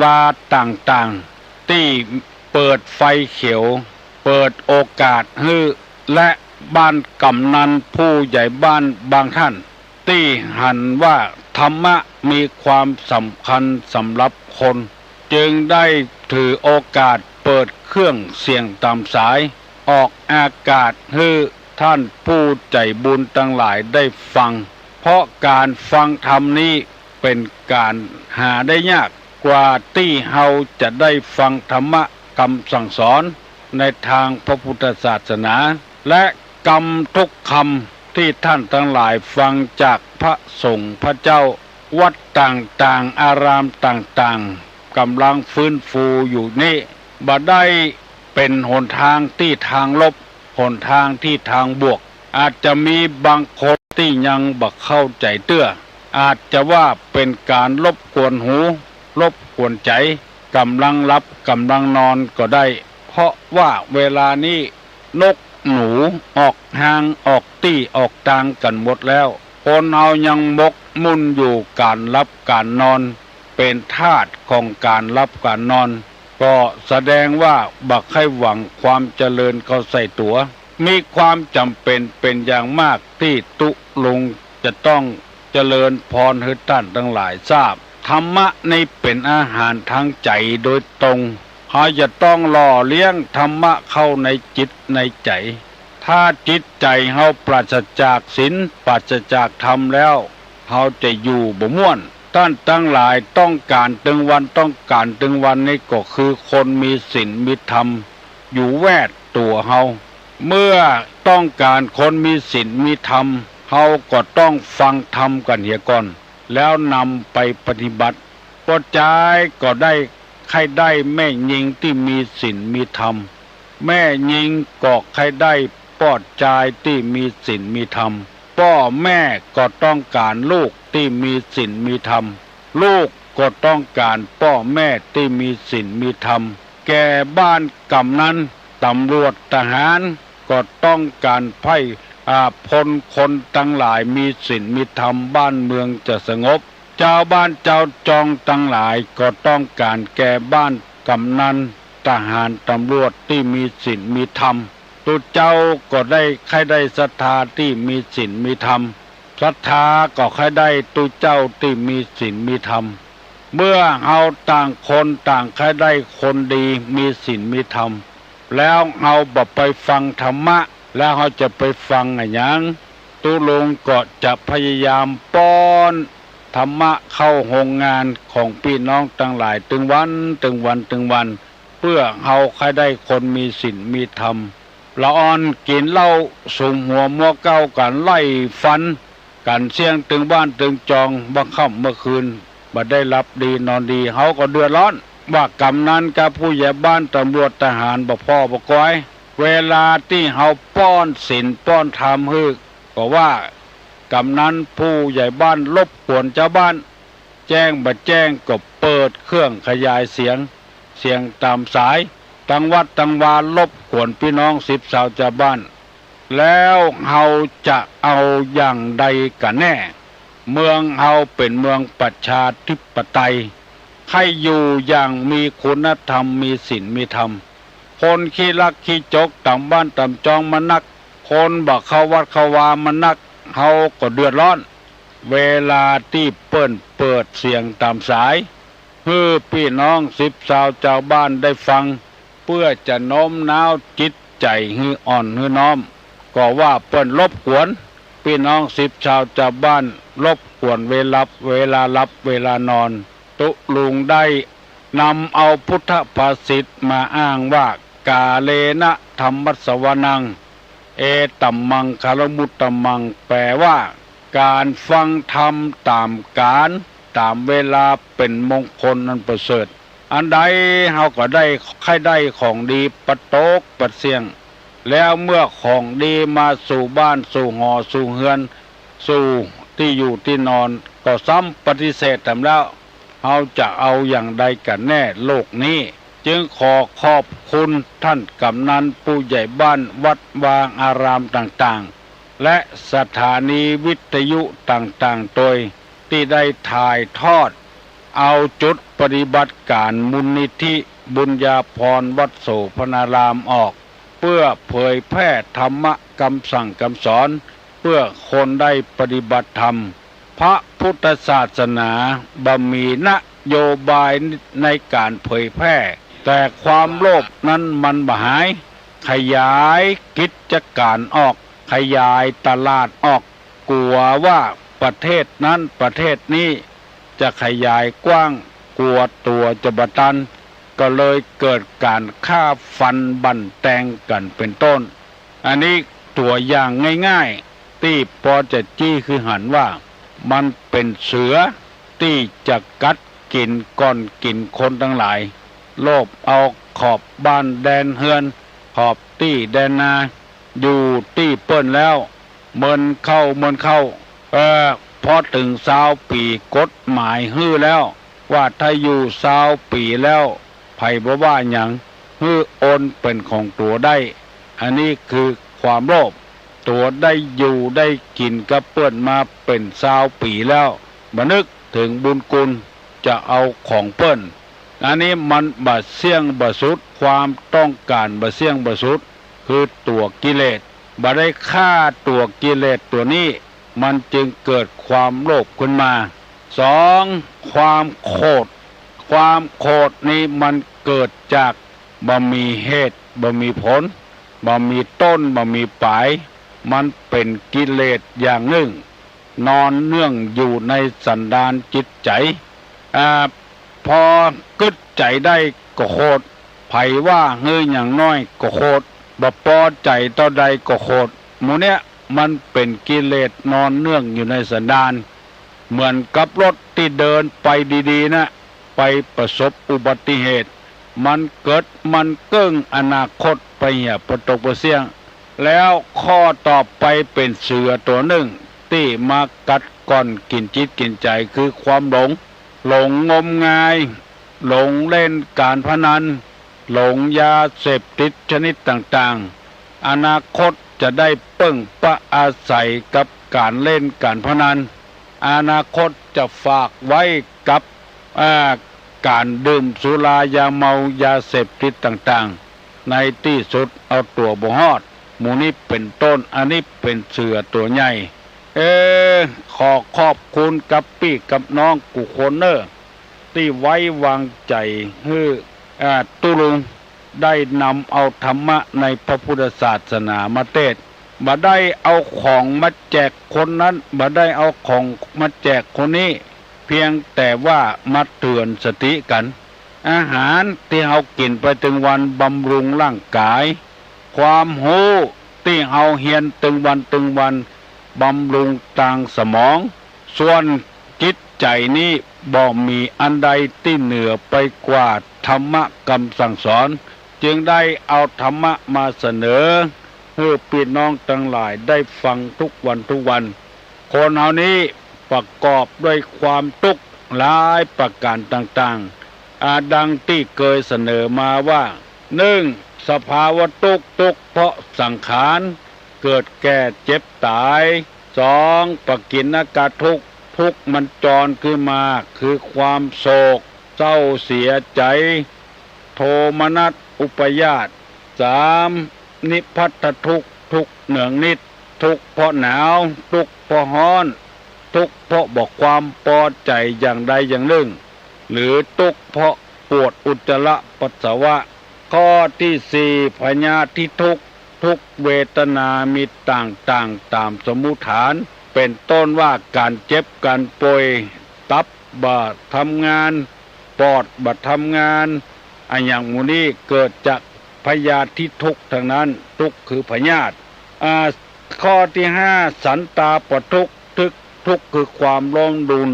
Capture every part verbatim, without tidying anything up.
วาต่างๆ ตี้เปิดไฟเขียว เปิดโอกาสหื้อ และบ้านกำนันผู้ใหญ่บ้านบางท่าน ตี้หันว่าธรรมะมีความสำคัญสำหรับคน จึงได้ถือโอกาสเปิดเครื่องเสียงตามสาย ออกอากาศหื้อท่านผู้ใจ๋บุญตังหลายได้ฟัง เพราะก๋านฟังธรรมนี้เป๋นก๋านหาได้ยาก กว่าตี้เฮาจะได้ฟังธรรมะกำสั่งสอนในตางพระพุทธศาสนา และกำทุกกำตี้ต้านตังหลายฟังจากพระสงฆ์พระเจ้า วัดต่างๆ อารามต่างๆ ก่ำลังฟื้นฟูอยู่นี้ บ่ได้เป๋นหนตางตี้ตางลบ หนตางตี้ตางบวก อาจจะมีบางคนตี้ยังบ่เข้าใจ๋เตื้อ อาจจะว่าเป๋นก๋านรบกวนหู รบกวนใจ๋ ก่ำลังหลับก่ำลังนอนก็ได้ เพราะว่าเวลานี้นกหนูออกฮางออกตี้ออกตางกั๋นหมดแล้ว คนเฮายังหมกมุ่นอยู่ก๋านหลับก๋านนอน เป๋นทาสของก๋านหลับก๋านนอน ก็แสดงว่าบ่ใค่หวังความเจริญเข้าใส่ตั๋ว มีความจ๋ำเป๋นเป๋นอย่างมากตี้ตุ๊ลุงจะต้องเจริญพรหื้อต้านตังหลายทราบ ธรรมะนี้เป๋นอาหารตางใจ๋โดยตรง เฮาจะต้องหล่อเลี้ยงธรรมะเข้าในจิตในใจ๋ ถ้าจิตใจ๋เฮาปราศจากศีล ปราศจากธรรมแล้ว เฮาจะอยู่บ่ม่วน ต้านตังหลายต้องก๋านตึงวัน ต้องก๋านตึงวันนี้ก็คือคนมีศีลมีธรรมอยู่แวดตั๋วเฮา เมื่อต้องก๋านคนมีศีลมีธรรม เฮาก็ต้องฟังธรรมกั๋นเหียก่อน แล้วนำไปปฏิบัติ ป้อจายก็ได้ใค่ได้แม่ญิงตี้มีศีลมีธรรม แม่ญิงก็ใค่ได้ป้อจายตี้มีศีลมีธรรม ป้อแม่ก็ต้องก๋านลูกตี้มีศีลมีธรรม ลูกก็ต้องก๋านป้อแม่ตี้มีศีลมีธรรม แก่บ้านกำนัน ต๋ำรวจ ทหาร ก็ต้องก๋านใผ้ อ่า พลคนตังหลายมีศีลมีธรรม บ้านเมืองจะสงบ จาวบ้านจาวจองตังหลายก็ต้องก๋านแก่บ้านกำนัน ทหาร ต๋ำรวจตี้มีศีลมีธรรม ตุ๊เจ้าก็ได้ใค่ได้ศรัทธาตี้มีศีลมีธรรม ศรัทธาก็ใค่ได้ตุ๊เจ้าตี้มีศีลมีธรรม เมื่อเฮาต่างคนต่างใค่ได้คนดีมีศีลมีธรรม แล้วเฮาบ่ไปฟังธรรมะ แล้วเฮาจะไปฟังอะหยัง ตุ๊ลุงก็จะพยายามป้อนธรรมะเข้าโฮงงานของปี้น้องตังหลายตึงวัน ตึงวัน ตึงวัน เปื้อเฮาใค่ได้คนมีศีลมีธรรม ละอ่อนกิ๋นเหล้าสุมหัวมัวเก๊ากั๋นไล่ฟันกั๋นเสี้ยงตึงบ้านตึงจอง บ่าค่ำเมื่อคืน บ่ได้หลับดีนอนดี เฮาก็เดือดร้อน ว่ากำนันกับผู้ใหญ่บ้าน ต๋ำรวจ ทหาร บ่าพ่อบ่าก๋อย เวลาตี้เฮาป้อนศีลป้อนธรรมหื้อ ก็ว่ากำนันผู้ใหญ่บ้านรบกวนจาวบ้าน แจ้งบ่แจ้งก็เปิดเครื่องขยายเสียง เสียงต๋ามสาย ตังวัดตังวารบกวนปี้น้องสิบซาวจาวบ้าน แล้วเฮาจะเอาอย่างใดกั๋นแน่ เมืองเฮาเป๋นเมืองประชาธิปไตย ใค่อยู่อย่างมีคุณธรรม มีศีลมีธรรม คนขี้ลักขี้จกต๋ามบ้านต๋ามจองมานัก คนบ่เข้าวัดเข้าวามานัก เฮาก็เดือดร้อน เวลาตี้เปิ้นเปิดเสียงต๋ามสาย หื้อปี้น้องสิบซาวจาวบ้านได้ฟัง เปื้อจะโน้มน้าวจิตใจ๋หื้ออ่อนหื้อน้อม ก็ว่าเปิ้นรบกวน ปี้น้องสิบซาวจาวบ้านรบกวนเวลับ เวลาหลับเวลานอน ตุ๊ลุงได้นำเอาพุทธภาษิตมาอ้างว่า กาเลนะธัมมัสสวนัง เอตัมมังคลมุตตมัง แปลว่า ก๋านฟังธรรมต๋ามกาล ต๋ามเวลาเป๋นมงคลอันประเสริฐ อันใดเฮาก็ได้ ใค่ได้ของดีปะตกปะเสี้ยง แล้วเมื่อของดีมาสู่บ้านสู่หอสู่เฮือน สู่ตี้อยู่ตี้นอน ก็ซ้ำปฏิเสธแถมแล้ว เฮาจะเอาอย่างใดกั๋นแน่โลกนี้ จึงขอขอบคุณต้านกำนันผู้ใหญ่บ้านวัดวาอารามต่างๆ และสถานีวิทยุต่างๆ ตวย ตี้ได้ถ่ายทอด เอาจุดป ปฏิบัติก๋านมูลนิธิบุญญาภรณ์วัดโสภณารามออก เปื้อเผยแพร่ธรรมะกำสั่งกำสอน เปื้อคนได้ปฏิบัติธรรม พระพุทธศาสนาบ่มีนโยบายในก๋านเผยแพร่ แต่ความโลภนั้นมันบ่หาย ขยายกิจก๋านออก ขยายตลาดออก กั๋วว่าประเทศนั้นประเทศนี้จะขยายกว้าง กั๋วตั๋วจะบ่ตัน ก็เลยเกิดก๋านฆ่าฟันบั่นแตงกั๋นเป๋นต้น อันนี้ตั๋วอย่างง่ายๆ ตี้ปอจะจี้หื้อหันว่า มันเป๋นเสือตี้จะกัดกิ๋นก่อนกิ๋นคนตังหลาย โลภเอาขอบบ้านแดนเฮือน ขอบตี้แดนนา อยู่ตี้เปิ้นแล้ว เมินเข้าเมินเข้า เออ พอเถิงซาวปี๋ กฎหมายหื้อแล้ว ว่าถ้าอยู่ซาวปี๋แล้ว ใผบ่ว่าหยัง หื้อโอนเป๋นของตั๋วได้ อันนี้คือความโลภ ตั๋วได้อยู่ได้กิ๋นกับเปิ้นมาเป๋นซาวปี๋แล้ว บ่นึกเถิงบุญคุณจะเอาของเปิ้น อันนี้มันบ่เสี้ยงบ่สุด ความต้องก๋านบ่เสี้ยงบ่สุด คือตั๋วกิเลส บ่ได้ฆ่าตั๋วกิเลสตั๋วนี้ มันจึงเกิดความโลภขึ้นมา สอง ความโขด ความโขดนี้มันเกิดจากบ่มีเหตุ บ่มีผล บ่มีต้น บ่มีป๋าย มันเป๋นกิเลสอย่างนึ่ง นอนเนื่องอยู่ในสันดานจิตใจ๋ อ่า พอกึ๊ดใจ๋ได้ก็โขด ใผว่าหื้อหยังน้อยก็โขด บ่ปอใจ๋เต้าใดก็โขด หมู่เนี้ยมันเป๋นกิเลสนอนเนื่องอยู่ในสันดาน เหมือนกับรถตี้เดินไปดีๆ นะ ไปประสบอุบัติเหตุ มันเกิดมันเกิ้ง อนาคตไปเหียบ่ตกบ่เสี้ยง แล้วข้อต่อไปเป๋นเสือตั๋วนึ่ง ตี้มากัดก่อนกิ๋นจิตกิ๋นใจ๋ คือความหลง หลงงมงาย หลงเล่นก๋านพนัน หลงยาเสพติดชนิดต่างๆ อนาคตจะได้เปิ้งปะอาศัยกับก๋านเล่นก๋านพนัน อนาคตจะฝากไว้กับ อ่า ก๋านดื่มสุรายาเมา ยาเสพติดต่างๆ ในตี้สุดเอาตั๋วบ่ฮอด หมู่นี้เป๋นต้น อันนี้เป๋นเสือตั๋วใหญ่ เออ ขอขอบคุณกับปี้กับน้องกู้คนเน่อ ตี้ไว้วางใจ๋หื้อ อ่า ตุ๊ลุงได้นำเอาธรรมะในพระพุทธศาสนามาเตศน์ บ่ได้เอาของมาแจกคนนั้น บ่ได้เอาของมาแจกคนนี้ เพียงแต่ว่ามาเตือนสติกั๋น อาหารตี้เฮากิ๋นไปตึงวันบำรุงร่างก๋าย ความฮู้ตี้เฮาเฮียนตึงวันตึงวันบำรุงตางสมอง ส่วนจิตใจ๋นี้บ่มีอันใดตี้เหนือไปกว่าธรรมะกำสั่งสอน จึงได้เอาธรรมะมาเสนอหื้อปี้น้องตังหลายได้ฟังทุกวันทุกวัน คนเฮานี้ประกอบด้วยความตุ๊กข์หลายประก๋านต่างๆ อ่า ดังตี้เกยเสนอมาว่า นึ่ง สภาวะตุ๊กข์ ตุ๊กข์เพราะสังขาร เกิดแก่เจ็บต๋าย สอง ปกิณณกทุกข์ ทุกข์มันจรขึ้นมา คือความโศกเศร้าเสียใจ๋ โทมนัสอุปาทาน สาม นิพพัทธทุกข์ ทุกข์เนืองนิด ทุกข์เพราะหนาว ทุกข์เพราะฮ้อน ทุกข์เพราะบ่ความปอใจ๋อย่างใดอย่างนึ่ง หรือตุ๊กข์เพราะปวดอุจจาระปัสสาวะ ข้อตี้สี่ พยาธิทุกข์ ทุกข์เวทนามีต่างๆ ต๋ามสมมุติฐาน เป๋นต้นว่าก๋านเจ็บก๋านป่วย ตับบ่ทำงาน ปอดบ่ทำงาน อะหยังหมู่นี้เกิดจากพยาธิทุกข์ตังนั้น ทุกข์คือพยาธิ อ่า ข้อตี้ห้า สันตาปทุกข์ ทุกข์ ทุกข์คือความร้อนรุน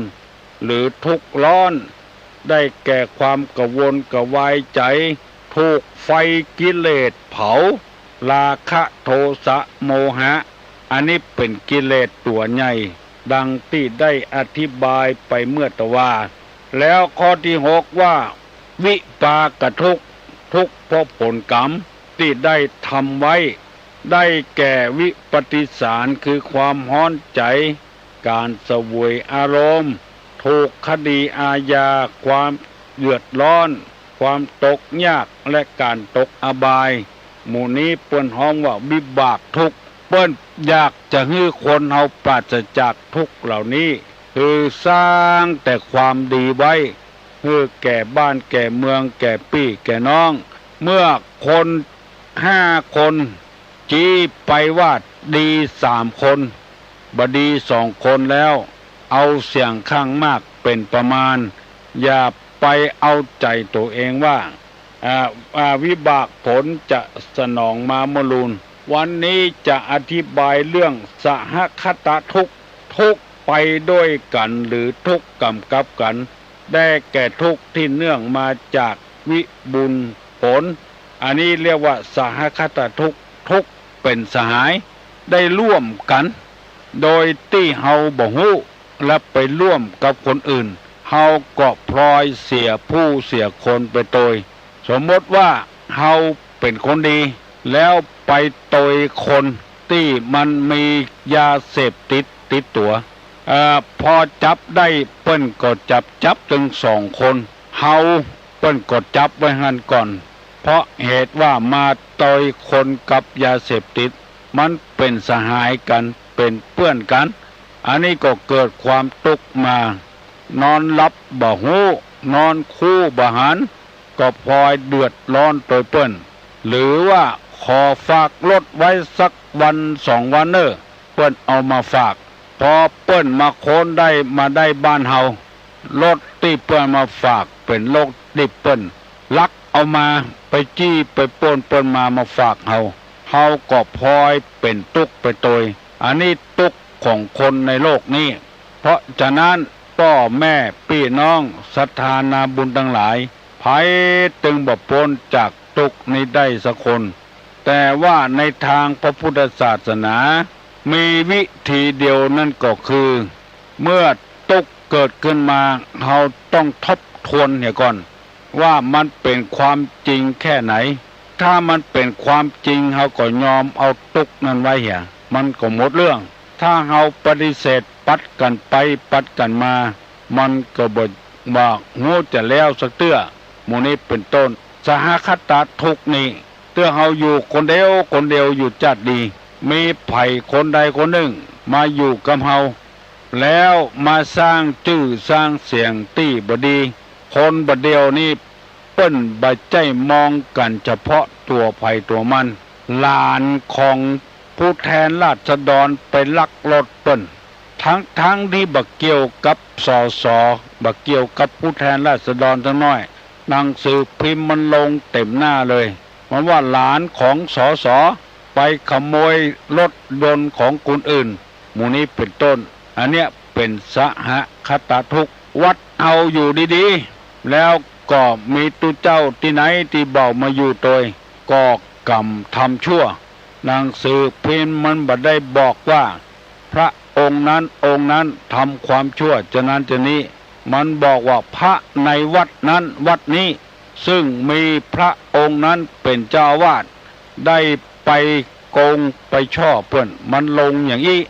หรือทุกข์ร้อน ได้แก่ความกระวนกระวายใจ๋ ถูกไฟกิเลสเผา ราคะ โทสะ โมหะ อันนี้เป๋นกิเลสตั๋วใหญ่ ดังตี้ได้อธิบายไปเมื่อตะวา แล้วข้อตี้หกว่า วิปากทุกข์ ทุกข์เพราะผลกรรมตี้ได้ทำไว้ ได้แก่วิปฏิสาร คือความฮ้อนใจ๋ ก๋านเสวยอารมณ์ ถูกคดีอาญา ความ เดือดร้อน ความตกยาก และก๋านตกอบาย หมู่นี้เปิ้นฮ้องว่าวิบากทุกข์ เปิ้นอยากจะหื้อคนเฮาปราศจากทุกข์เหล่านี้ คือสร้างแต่ความดีไว้ หื้อแก่บ้านแก่เมืองแก่ปี้แก่น้อง เมื่อคนห้าคน จี๊ไปว่าดีสามคน บ่ดีสองคนแล้ว เอาเสียงข้างมากเป๋นประมาณ อย่าไปเอาใจ๋ตั๋วเองว่า อ่า อ่า วิบากผลจะสนองมาเมื่อลูน วันนี้จะอธิบายเรื่องสหคตทุกข์ ทุกข์ไปด้วยกั๋นหรือทุกข์ก๋ำกับกั๋น ได้แก่ทุกข์ที่เนื่องมาจากวิบูลย์ผล อันนี้เรียกว่าสหคตทุกข์ ทุกข์เป๋นสหาย ได้ร่วมกั๋น โดยตี้เฮาบ่ฮู้ และไปร่วมกับคนอื่น เฮาก็พลอยเสียผู้เสียคนไปโตย สมมติว่าเฮาเป๋นคนดี แล้วไปโตยคนตี้มันมียาเสพติดติดตั๋ว เอ่อ พอจับได้เปิ้นก็จับ จับตึงสองคน เฮาเปิ้นก็จับไว้หั้นก่อน เพราะเหตุว่ามาโตยคนกับยาเสพติด มันเป๋นสหายกั๋น เป๋นเปื้อนกั๋น อันนี้ก็เกิดความตุ๊กข์มา นอนหลับบ่ฮู้ นอนคูบ่หัน ก็พลอยเดือดร้อนโตยเปิ้น หรือว่าขอฝากรถไว้สักวันสองวันเน่อ เปิ้นเอามาฝาก พอเปิ้นมาค้นได้ มาได้บ้านเฮา รถตี้เปิ้นมาฝากเป๋นรถตี้เปิ้นลักเอามา ไปจี้ไปปล้นเปิ้นมา มาฝากเฮา เฮาก็พลอยเป๋นตุ๊กข์ไปโตย อันนี้ตุ๊กข์ของคนในโลกนี้ เพราะฉะนั้นป้อแม่ปี้น้องศรัทธานาบุญตังหลาย ใผตึงบ่ป๊นจากตุ๊กข์นี้ได้สักคน แต่ว่าในตางพระพุทธศาสนา มีวิธีเดียวนั้นก็คือ เมื่อตุ๊กข์เกิดขึ้นมา เฮาต้องทบทวนเหียก่อน ว่ามันเป๋นความจริงแค่ไหน ถ้ามันเป๋นความจริง เฮาก็ยอมเอาตุ๊กข์นั้นไว้เหีย มันก็หมดเรื่อง ถ้าเฮาปฏิเสธปัดกั๋นไปปัดกั๋นมา มันก็บ่ว่าฮู้จะแล้วสักเตื้อ หมู่นี้เป๋นต้น สหคตทุกข์นี้ เตื้อเฮาอยู่คนเดียวคนเดียวอยู่จ๊าดดี มีใผคนใดคนนึ่งมาอยู่กับเฮา แล้วมาสร้างจื้อสร้างเสียงตี้บ่ดี คนบ่าเดี่ยวนี้เปิ้นบ่ใจ้มองกั๋นเฉพาะตั๋วใผตั๋วมัน หลานของผู้แทนราษฎรไปลักรถเปิ้น ตึงๆ ตี้บ่เกี่ยวกับ สส บ่เกี่ยวกับผู้แทนราษฎรสักหน้อย หนังสือพิมพ์มันลงเต็มหน้าเลย มันว่าหลานของ สส ไปขโมยรถยนต์ของคนอื่น หมู่นี้เป๋นต้น อันเนี้ยเป๋นสหคตทุกข์ วัดเฮาอยู่ดีๆ แล้วก็มีตุ๊เจ้าตี้ไหนตี้เบ่ามาอยู่โตย ก็กำทำชั่ว หนังสือพิมพ์มันบ่ได้บอกว่า พระองค์นั้นองค์นั้นทำความชั่วจะนั้นจะนี้ มันบอกว่าพระในวัดนั้นวัดนี้ ซึ่งมีพระองค์นั้นเป๋นเจ้าอาวาส ได้ไปโกงไปฉ้อเปิ้น มันลงอย่างอี้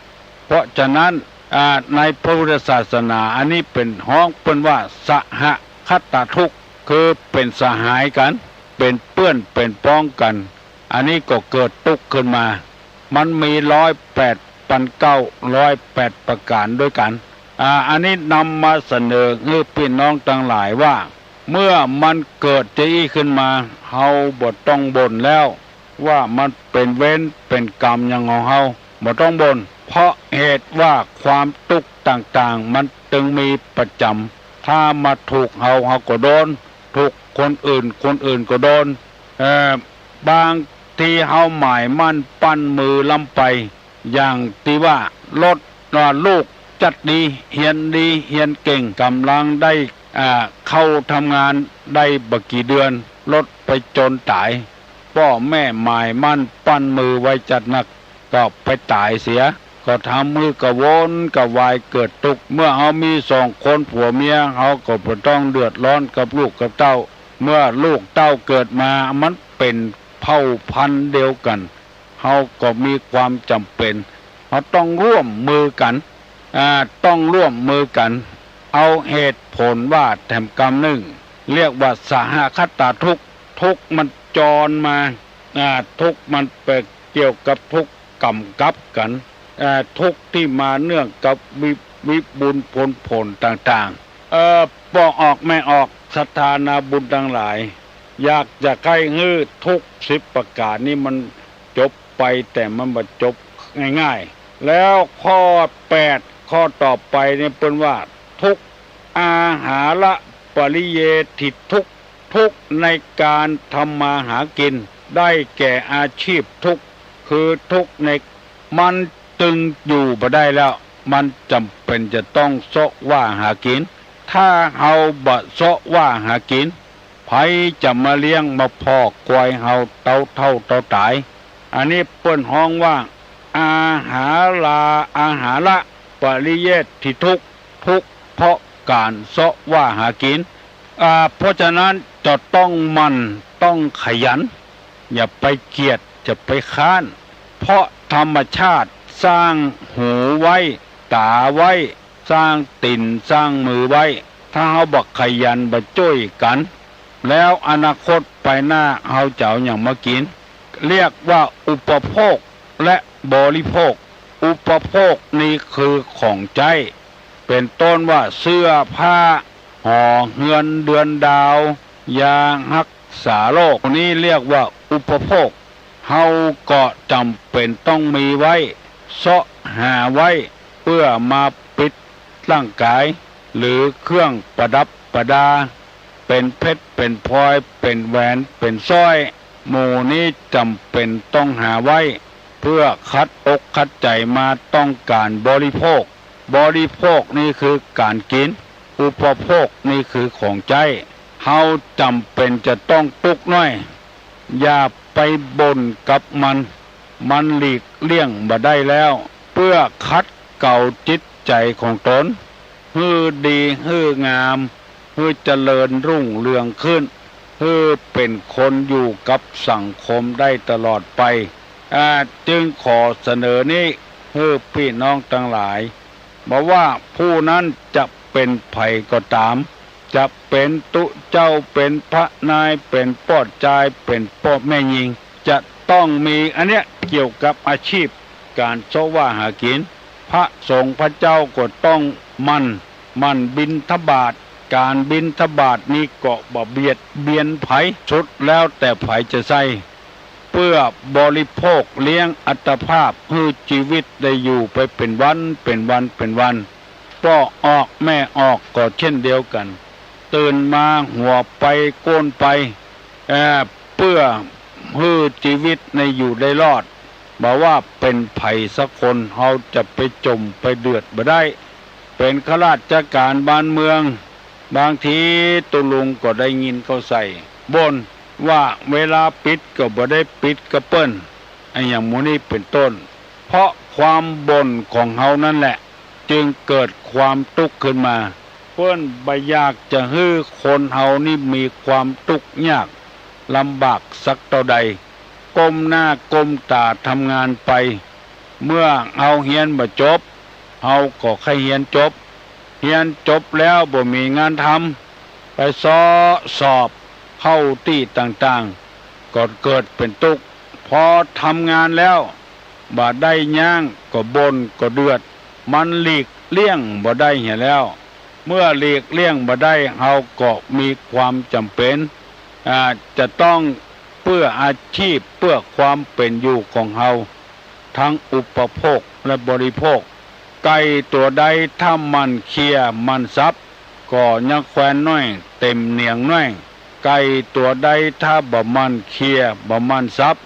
เพราะฉะนั้น อ่า ในพระพุทธศาสนาอันนี้เป๋นฮ้องเปิ้นว่าสหคตทุกข์ คือเป๋นสหายกั๋น เป๋นเปื้อนเป๋นป๊องกั๋น อันนี้ก็เกิดตุ๊กข์ขึ้นมา มันมีร้อยแปดปันเก๊า ร้อยแปดประก๋านด้วยกั๋น อ่า อันนี้นำมาเสนอหื้อปี้น้องตังหลายว่า เมื่อมันเกิดจะอี้ขึ้นมา เฮาบ่ต้องบ่นแล้ว ว่ามันเป๋นเวรเป๋นก๋รรมหยังของเฮา บ่ต้องบ่น เพราะเหตุว่าความตุ๊กข์ต่างๆ มันตึงมีประจ๋ำ ถ้ามาถูกเฮา เฮาก็โดน ถูกคนอื่น คนอื่นก็โดน เอ่อ บางทีเฮาหมายมั่นปั้นมือล้ำไป อย่างตี้ว่า ลด ว่าลูกจัดดี เฮียนดี เฮียนเก่ง ก่ำลังได้ อ่า เข้าทำงานได้บ่กี่เดือน ลดไปจนต๋าย ป้อแม่หมายมั่นปั้นมือไว้จัดนัก ก็ไปต๋ายเสีย ก็ทำหื้อกระวนกระวายเกิดตุ๊กข์ เมื่อเฮามีสองคนผัวเมีย เฮาก็บ่ต้องเดือดร้อนกับลูกกับเต้า เมื่อลูกเต้าเกิดมา มันเป๋นเผ่าพันธุ์เดียวกั๋น เฮาก็มีความจ๋ำเป๋น เฮาต้องร่วมมือกั๋น อ่า ต้องร่วมมือกั๋น เอาเหตุผลว่าแถมกำนึ่ง เรียกว่าสหคตาทุกข์ ทุกข์มันจรมา อ่า ทุกข์มันไปเกี่ยวกับทุกข์ก๋ำกับกั๋น อ่า ทุกข์ตี้มาเนื่องกับวิ วิบูลย์ผล ผลต่างๆ เอ่อ ป้อออกแม่ออก ศรัทธานาบุญตังหลาย อยากจะใค่หื้อทุกข์สิบประก๋านนี้มันจบไป แต่มันบ่จบง่ายๆ แล้วข้อแปด ข้อต่อไปเนี่ยเปิ้นว่า ทุกข์ อาหาระปริเยฐิทุกข์ ทุกข์ในก๋านทำมาหากิ๋น ได้แก่อาชีพทุกข์ คือทุกข์ใน มันจึงอยู่บ่ได้แล้ว มันจ๋ำเป๋นจะต้องเซาะว่าหากิ๋น ถ้าเฮาบ่เซาะว่าหากิ๋น ใผจะมาเลี้ยงมาผ่อควายเฮาเต้าเฒ่าเต้าต๋าย อันนี้เปิ้นฮ้องว่า อาหารา อาหาระปริเยฐิทุกข์ ทุกข์เพราะก๋านเซาะว่าหากิ๋น อ่า เพราะฉะนั้นจะต้องหมั่น ต้องขยัน อย่าไปเกียจ อย่าไปคร้าน เพราะธรรมชาติสร้างหูไว้ ต๋าไว้ สร้างตี๋นสร้างมือไว้ ถ้าเฮาบ่ขยันบ่จ้วยกั๋น แล้วอนาคตไปหน้าเฮาจะเอาหยังมากิ๋น เรียกว่าอุปโภคและบริโภค อุปโภคนี่คือของใจ๊ เป๋นต้นว่าเสื้อผ้า หอเฮือนเดือนดาว ยาฮักษาโรค นี้เรียกว่าอุปโภค เฮาก็จ๋ำเป๋นต้องมีไว้ เซาะหาไว้ เปื้อมาปิดร่างก๋าย หรือเครื่องประดับประดา เป๋นเพชร เป๋นพลอย เป๋นแหวน เป๋นสร้อย หมู่นี้จ๋ำเป๋นต้องหาไว้ เปื้อขัดอกขัดใจ๋มาต้องก๋านบริโภค บริโภคนี่คือก๋านกิ๋น อุปโภคนี่คือของใจ๊ เฮาจ๋ำเป๋นจะต้องตุ๊กข์น้อย อย่าไปบ่นกับมัน มันหลีกเลี่ยงบ่ได้แล้ว เปื้อขัดเกลาจิตใจ๋ของต๋น หื้อดี หื้องาม หื้อเจริญรุ่งเรืองขึ้น หื้อเป๋นคนอยู่กับสังคมได้ตลอดไป อ่า จึงขอเสนอนี้ หื้อปี้น้องตังหลาย บ่ว่าผู้นั้นจะเป๋นใผก็ต๋าม จะเป๋นตุ๊เจ้า เป๋นพระนาย เป๋นป้อจาย เป๋นป้อแม่ญิง จะต้องมีอันเนี้ยเกี่ยวกับอาชีพก๋านเซาะว่าหากิ๋น พระสงฆ์พระเจ้าก็ต้องหมั่น หมั่นบิณฑบาต ก๋านบิณฑบาตนี้ก็บ่เบียดเบียนใผ สุดแล้วแต่ใผจะใช้ เปื้อบริโภคเลี้ยงอัตภาพ หื้อจีวิตได้อยู่ไปเป๋นวัน เป๋นวัน เป๋นวัน ป้อออกแม่ออกก็เช่นเดียวกั๋น ตื่นมาหัวไปก้นไป เอ่อ เปื้อหื้อจีวิตในอยู่ได้รอด บ่ว่าเป๋นใผสักคน เฮาจะไปจ๋มไปเดือดบ่ได้ เป๋นข้าราชก๋านบ้านเมือง บางทีตุ๊ลุงก็ได้ยินเขาใส่บ่นว่าเวลาปิดก็บ่ได้ปิดกับเปิ้น อะหยังหมู่นี้เป๋นต้น เพราะความบ่นของเฮานั้นแหละ จึงเกิดความตุ๊กข์ขึ้นมา เปิ้นบ่อยากจะหื้อคนเฮานี้มีความตุ๊กข์ยากลำบากสักเต้าใด ก้มหน้าก้มต๋าทำงานไป เมื่อเฮาเฮียนบ่จบ เฮาก็ใค่เฮียนจบ เฮียนจบแล้วบ่มีงานทำ ไปเซาะสอบเข้าตี้ต่างๆ ก็เกิดเป๋นตุ๊กข์ พอทำงานแล้ว บ่ได้หยังก็บ่นก็เดือด มันหลีกเลี่ยงบ่ได้เหียแล้ว เมื่อหลีกเลี่ยงบ่ได้ เฮาก็มีความจ๋ำเป๋น อ่า จะต้องเปื้ออาชีพ เปื้อความเป๋นอยู่ของเฮา ทั้งอุปโภคและบริโภค ไก่ตั๋วใดถ้าหมั่นเคี่ยหมั่นสับ ก็ยังแควนน้อยเต็มเหนียงน้อย ไก่ตั๋วใดถ้าบ่หมั่นเคี่ยบ่หมั่นสับ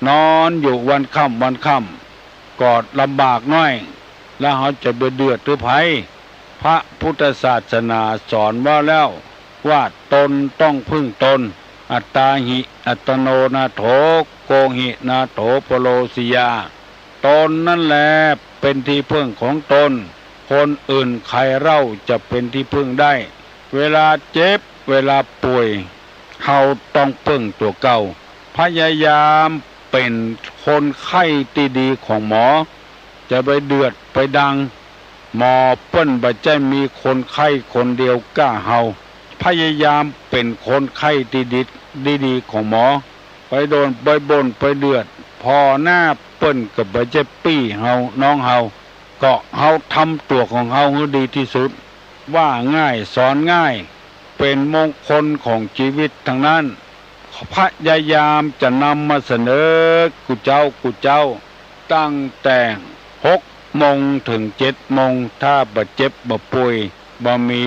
นอนอยู่วันค่ำวันค่ำ ก็ลำบากน้อย แล้วเฮาจะไปเดือดหื้อใผ พระพุทธศาสนาสอนไว้แล้วว่า ตนต้องพึ่งตน อัตตาหิ อัตโนนาโถ โกหิ นาโถ ปโรสิยา ตนนั่นแหละเป๋นที่พึ่งของตน คนอื่นใครเล่าจะเป๋นที่พึ่งได้ เวลาเจ็บ เวลาป่วย เฮาต้องเปิ้งตั๋วเก่า พยายามเป๋นคนไข้ตี้ดีของหมอ จะไปเดือดไปดัง หมอเปิ้นบ่ใจ้มีคนไข้คนเดียวก้าเฮา พยายามเป๋นคนไข้ตี้ดี ดีๆ ของหมอ ไปโดนไปบ่นไปเดือดผ่อหน้าเปิ้นก็บ่ใจ้ปี้เฮาน้องเฮา ก็เฮาทำตั๋วของเฮาหื้อดีตี้สุด ว่าง่ายสอนง่าย เป๋นมงคลของจีวิตตังนั้น พยายามจะนำมาเสนอกู้เจ๊ากู้เจ๊า ตั้งแต่หกโมงเถิงเจ็ดโมง ถ้าบ่เจ็บบ่ป่วย บ่มี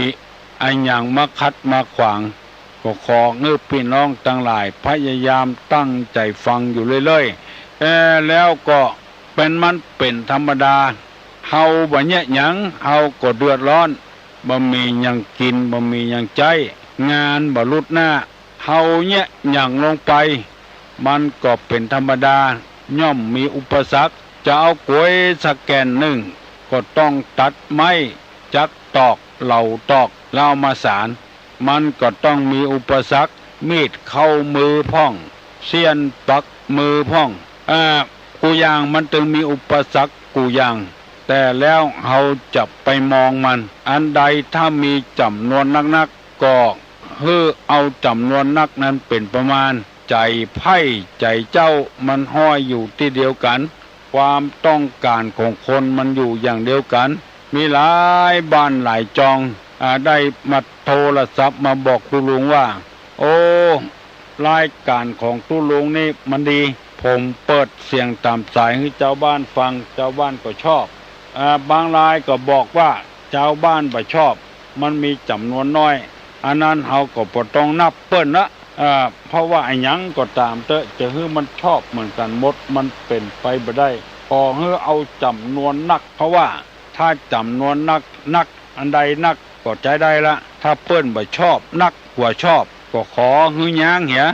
อะหยังมาขัดมาขวาง ก็ขอหื้อปี้น้องตังหลายพยายามตั้งใจ๋ฟังอยู่เรื่อยๆ เอ่อ แล้วก็เป๋น มันเป๋นธรรมดา เฮาบ่เยียะหยัง เฮาก็เดือดร้อน บ่มีหยังกิ๋น บ่มีหยังใจ๊ งานบ่ลุดหน้า เฮาเยียะหยังลงไป มันก็เป๋นธรรมดา ย่อมมีอุปสรรค จะเอาก๋วยสักแก่นนึ่ง ก็ต้องตัดไม้จั๊กตอก เหลาตอก แล้วเอามาสาน มันก็ต้องมีอุปสรรค มีดเข้ามือพ่อง เสี้ยนปักมือพ่อง อ่า กู้อย่างมันตึงมีอุปสรรคกู้อย่าง แต่แล้วเฮาจะไปมองมัน อันใดถ้ามีจ๋ำนวนนักๆ ก็หื้อเอาจ๋ำนวนนักนั้นเป๋นประมาณ ใจ๋ใผใจ๋เจ้ามันห้อยอยู่ตี้เดียวกั๋น ความต้องก๋านของคนมันอยู่อย่างเดียวกั๋น มีหลายบ้านหลายจอง อ่า ได้มาโทรศัพท์มาบอกตุ๊ลุงว่า โอ้ รายก๋านของตุ๊ลุงนี่มันดี ผมเปิดเสียงต๋ามสายหื้อจาวบ้านฟัง จาวบ้านก็ชอบ อ่า บางรายก็บอกว่าจาวบ้านบ่ชอบ มันมีจ๋ำนวนน้อย อันนั้นเฮาก็บ่ต้องนับเปิ้นละ อ่า เพราะว่าอะหยังก็ต๋ามเต๊อะ จะหื้อมันชอบเหมือนกั๋นหมด มันเป๋นไปบ่ได้ ขอหื้อเอาจ๋ำนวนนัก เพราะว่าถ้าจ๋ำนวนนัก นัก อันใดนักก็ใจ๊ได้ละ ถ้าเปิ้นบ่ชอบ นักกว่าชอบ ก็ขอหื้อย้างเหีย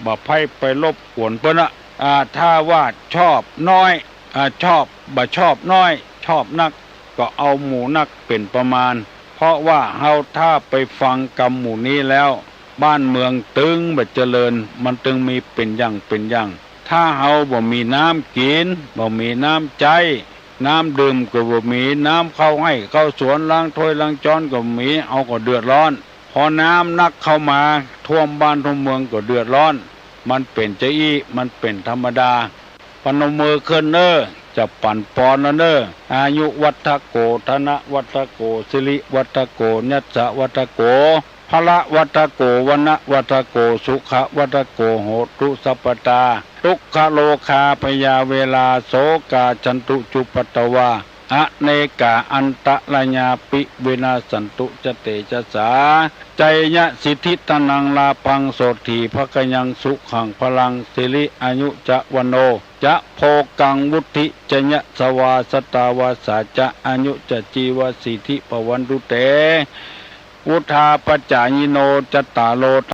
บ่ใผไปรบกวนเปิ้นละ อ่า ถ้าว่าชอบน้อย อ่า ชอบ บ่ชอบน้อย ชอบนัก ก็เอาหมู่นักเป๋นประมาณ เพราะว่าเฮาถ้าไปฟังกำหมู่นี้แล้ว บ้านเมืองตึงบ่เจริญ มันตึงมีเป๋นอย่างเป๋นอย่าง ถ้าเฮาบ่มีน้ำกิ๋น บ่มีน้ำใจ๊ น้ำดื่มก็บ่มี น้ำเข้าไฮ่เข้าสวน ล้างถ้วยล้างจ๊อนก็บ่มี เฮาก็เดือดร้อน พอน้ำนักเข้ามาท่วมบ้านท่วมเมืองก็เดือดร้อน มันเป๋นจาอี้ มันเป๋นธรรมดา ปนมมือขึ้นเน่อ จะปั๋นปอนแล้วเน่อ อายุวัฑฒโก ธนวัฑฒโก สิริวัฑฒโก ยัสสะวัฑฒโก พละวัฑฒโก วรรณวัฑฒโก สุขวัฑฒโก โหตุสัพพตา ทุกขโรคาพยาเวรา โสกาฉันตุจุปปาทวา อเนกาอันตรายาปิ วินาสสันตุจะเตจสา ชัยยะสิทธิธนังลาภัง โสฏฐีภะคะยัง สุขังพลัง สิริอายุจะวันโน จะโภคัง วุฑฒิจะยะสวา สตาวาสาจะ อายุจะจีวะ สีทธิภะวันตุเต วุฑฒาปจายิโน จัตตาโร